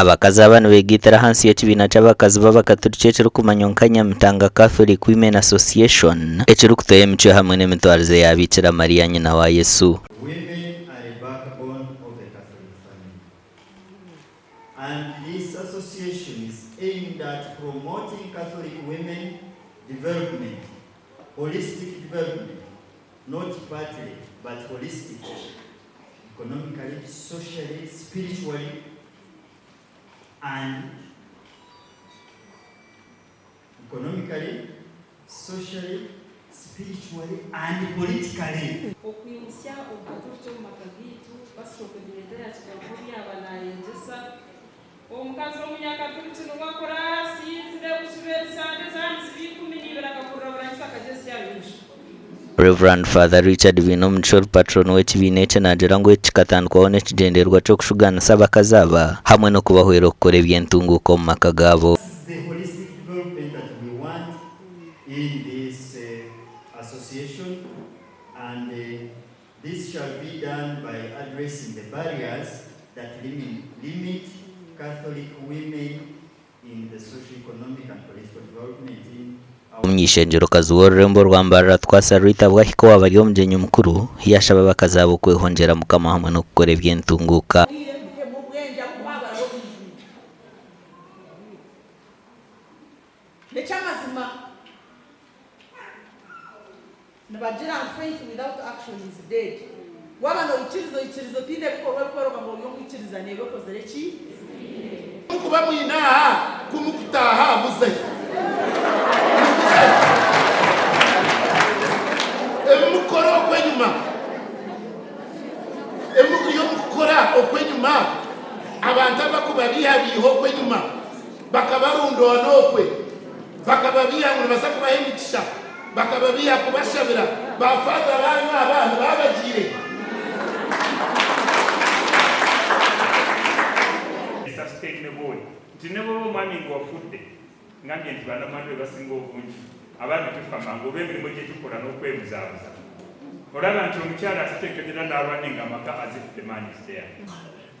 Abakazi aba nibegaitira ahansi y'ekibiina ky'abakazi b'abakaturiki ekirikumanywa nka Nyamitanga Catholic Women Association ekirikutoya emicwe hamwe n'emitwarize ya Biikira Maria nyina wa Yesu. Women are a backbone of the Catholic family and this association is aimed at promoting Catholic women development, holistic development, not partly but holistic, economically, socially, spiritually and economically, socially, spiritually and politically. Okwimutsya obukaturiki omu maka gaitu, Pastor Coordinator yakigarukaho yaaba nayegyesa. Omukazi omunyakaturiki niwe akura asinzire bukibeeri sande ezandi ziba 12 akakurira burangiti akagyezya aha. Rev. Father Richard Bainomugisha ori Patron w'ekibiina eki naagira ngu eki kikatandikwaho n'ekigyendererwa ky'okushugaanisa abakazi aba hamwe n'okubahwera okukora eby'entunguuka omu maka gaabo. This is the holistic development that we want in this association and this shall be done by addressing the barriers that limit Catholic women in the socio-economic and political development in our. Omuny'eishengyerokazi w'orurembo rwa Mbarara Twasa Rita Bwahika owaaba ari omugyenyi mukuru yaashaba abakazi aba okwehongyera Mukama hamwe n'okukora eby'entunguuka. N'eky'amazima nibagira ngu faith without action is dead. Waaba noikiriza oikiriza otaine bikorwa ebikworeka ngu ori omwikiriza neeba ekozire ki? Mukuba mwine aha ku mukutaaha muzehe. Nimuzehe. Ebi mukukora okwo enyima, ebi mukuriyo mukukora okwo enyima, abantu abakubabiihabiiha okwo enyima, bakabarundoana okwe, Bakababiiha ngu nibaza kubaha emigisha. Bakababiiha kubashabira. Ba Father banyu aba nibabagiire. Sustainable nti nebwoba omwami nga ofudde ngambye nti banamwandu bebasinga obungi abaami tufa mangu olwemirimu gyetukola nokwebuzabuza olaba nti omukyala atetenkanyira narunninga amaka as if the man is there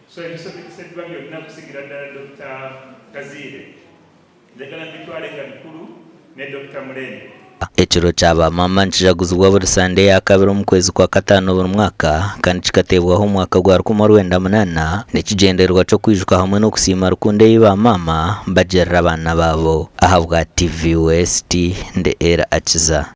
so ebisomeseddwa byonna okusingira ddala Dokita Kaziire Njagala mbitwale nga bikulu ne Dokita Murembe. Ekiro kya ba maama nikijaguzibwa buri Sande eya kabiri omu kwezi kwa kataano buri mwaka kandi kikateebwaho omu mwaka gwa 1908 n'ekigyendererwa ky'okwijuka hamwe n'okusiima rukundo ei ba maama bagirira abaana baabo. Ahabwa TV West, ndi Ella Akiza.